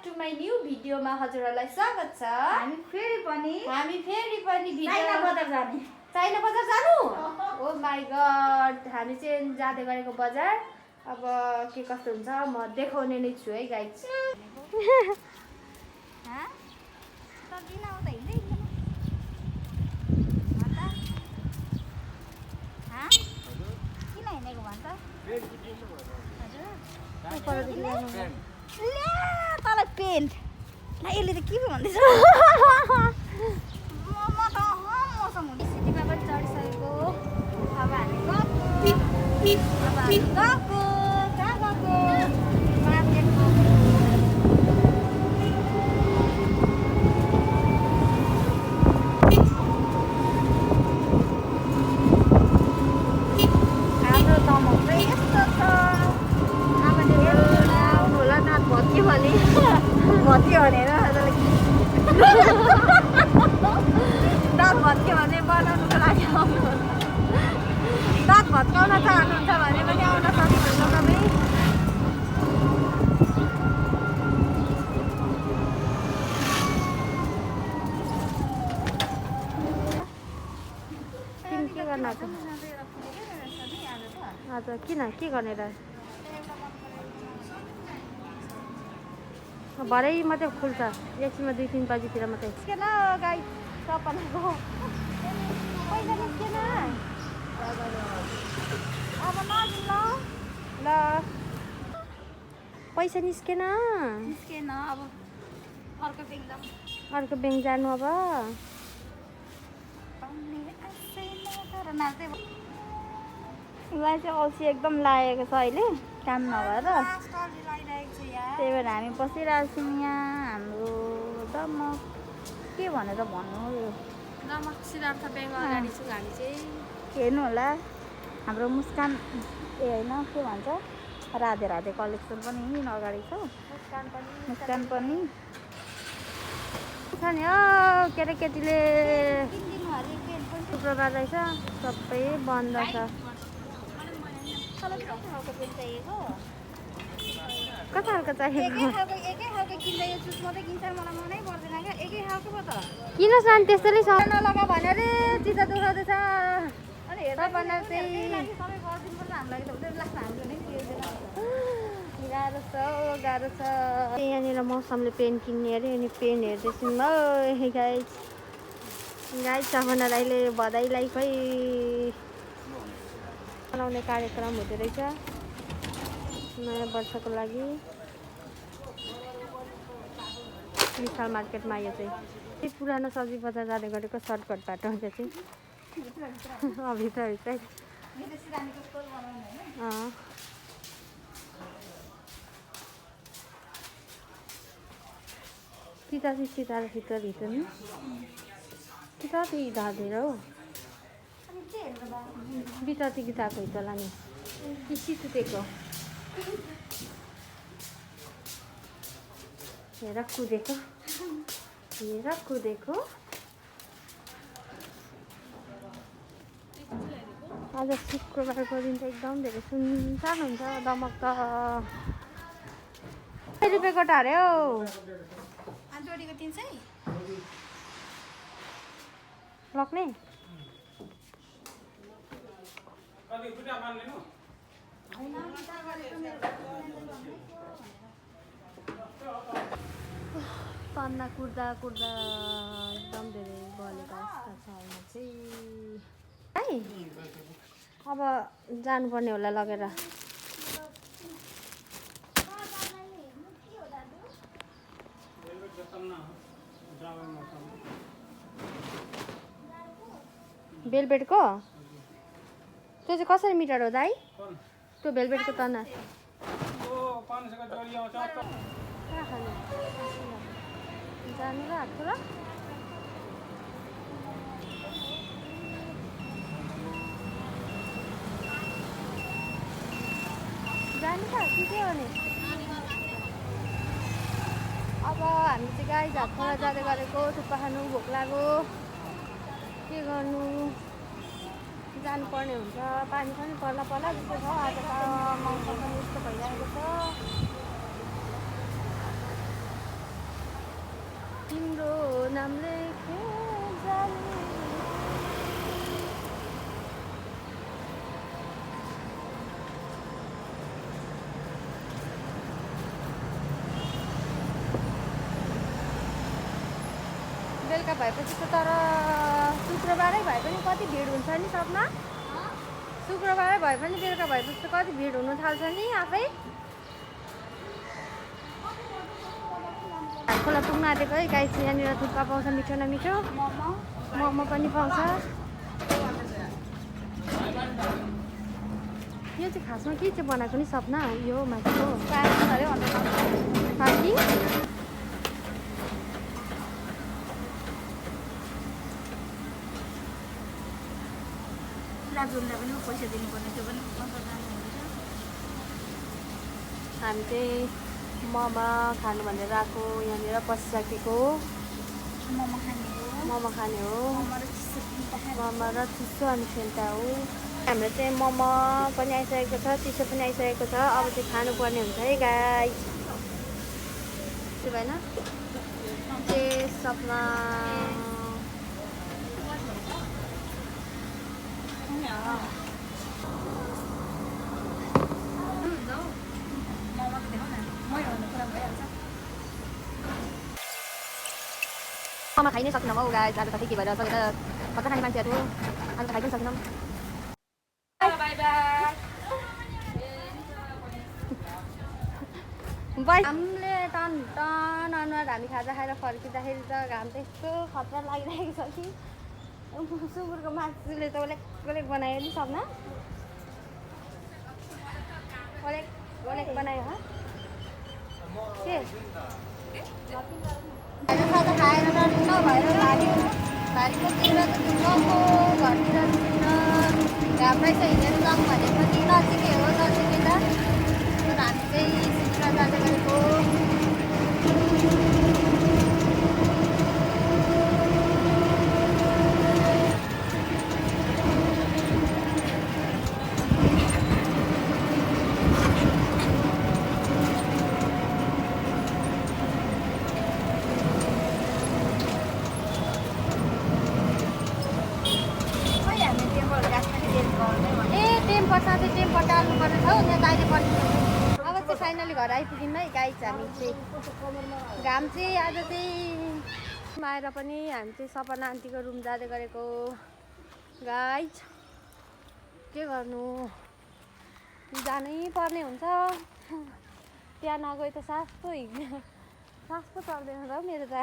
To my new भिडियोमा हजुरहरूलाई स्वागत छ। हामी फेरि पनि चाइना बजार जानु। ओ माई गड, हामी चाहिँ जाँदै गरेको बजार। अब के कस्तो हुन्छ म देखाउने नै छु है गाइज। तँलाई पेन्ट ला यसले त के पो भन्दैछ। म त मौसम हुँदै सिटीमा पनि चढिसकेको। अब हामी गएको कहाँ गएको मार्केटमा। हाम्रो दमक चाहिँ यस्तो छ। भत्यो भने भत्यो भनेर दाँत भत्क्यो भने बनाउनुको लागि आउनु। दाँत भत्काउन चाहनुहुन्छ भने पनि आउन सक्नुहुन्छ तपाईँ। के गर्न हजुर किन के गर्ने र भरे मात्रै खुल्छ एकछिनमा 2-3 बजीतिर मात्रै। निस्केन गाई सपनाको पैसा निस्केन। अब नजिल ल पैसा निस्केन अब अर्को बेङ्क अर्को ब्याङ्क जानु। अब उसलाई चाहिँ औँसी एकदम लागेको छ अहिले काम नभएर। त्यही भएर हामी बसिरहेको छौँ यहाँ। हाम्रो दमक के भनेर भन्नु यो दमक सिद्धार्थ ब्याङ्क अगाडि छु हामी चाहिँ। हेर्नु होला हाम्रो मुस्कान ए होइन के भन्छ राधे राधे कलेक्सन पनि यहीँ अगाडि छ। मुस्कान पनि छ नि। केटाकेटीले शुक्रबार रहेछ सबै बन्द छ। कता खालको चाहिएको किन सान त्यस्तोले नलगा भनेर चिज दुखाउँदैछ। गाह्रो छ। यहाँनिर मौसमले पेन किन्ने अरे अनि पेन हेर्दैछौँ ल गाइज। सपना राईले बधाईलाई खै मनाउने कार्यक्रम हुँदो रहेछ नयाँ वर्षको लागि विशाल मार्केटमा। यो चाहिँ पुरानो सब्जी बजार जाँदै गरेको सर्टकट बाटो हुन्छ चाहिँ भित्रभित्रै। सीता भित्र नि किता त्यही दाँधेर हो बिताती गीताको हितला नि किसी तुतेको हेर कुदेको। आज शुक्रबारको दिन चाहिँ एकदम धेरै सुनसान हुन्छ दमक त। रुपियाँ गोटा अरे हौ जोडीको 300 लग्ने तन्ना कुर्दा एकदम धेरै गलेको अवस्था छ अहिले चाहिँ है। अब जानुपर्ने होला लगेर। बेलबेटको त्यो चाहिँ कसरी मिटर हो दाइ? त्यो बेलबेटको तना जानु र हाट्छु र जानु त के भने। अब हामी चाहिँ गाई झापखोला जाँदै गरेको थुक्पा खानु भोक लाग्यो के गर्नु जानुपर्ने हुन्छ। पानी पनि पर्ला जस्तो छ। आज त मौसम पनि यस्तो भइरहेको छ। नामले के जाने। बेलुका भएपछि त तर शुक्रबारै भए पनि कति भिड हुन्छ नि सपना? शुक्रबारै भए पनि बेलुका भएपछि त कति भिड हुन थाल्छ नि आफै। खोला पुग्न आँटेको है गाइस। यहाँनिर थुक्पा पाउँछ मिठो न मिठो, मोमो पनि पाउँछ। यो चाहिँ खासमा के चाहिँ बनाएको नि सपना? यो माथिको पार्किङ। पैसा दिनुपर्ने त्यो पनि हामी चाहिँ मोमो खानु भनेर आएको, यहाँनिर पसिसकेको। मोमो खाने हो, मोमो र चिसो अनि फेन्टा हो। हाम्रो चाहिँ मोमो पनि आइसकेको छ, चिसो पनि आइसकेको छ। अब चाहिँ खानुपर्ने हुन्छ है गाइस। त्यो भएन के सपना? मोमो खाइ नै सकिनँ हौ गाइस। आज त के भएर सकेर भर्खर खाने मान्छेहरू आज त खाइ पनि सकिनँ। हामीले टन टन अनुहार हामी खाजा खाएर फर्किँदाखेरि त घाम त यस्तो खतरा लागिरहेको छ कि सुँगुरको मासुले त ओलेक बनायो नि सपना। ओलेक बनायो ह के खाजा खाएर नभएर भारीतिर गएको घरतिर घाम रहेछ हिँडेर जाउँ भने पनि नजिकै हो नजिकै त। तर हामी चाहिँ सिक्न जाँदै गरेको। टेम्पर साथै टेम्पर टाल्नु पर्ने थियो यहाँ दाइले पर्ने। अब चाहिँ फाइनली घर आइपुग्यौँ है गाइस। हामी चाहिँ घाम चाहिँ आज चाहिँ आएर पनि हामी चाहिँ सपना आन्टीको रुम जाँदै गरेको गाइस। के गर्नु, जानै पर्ने हुन्छ। त्यहाँ नगए त सास पो चल्दैन र मेरो त।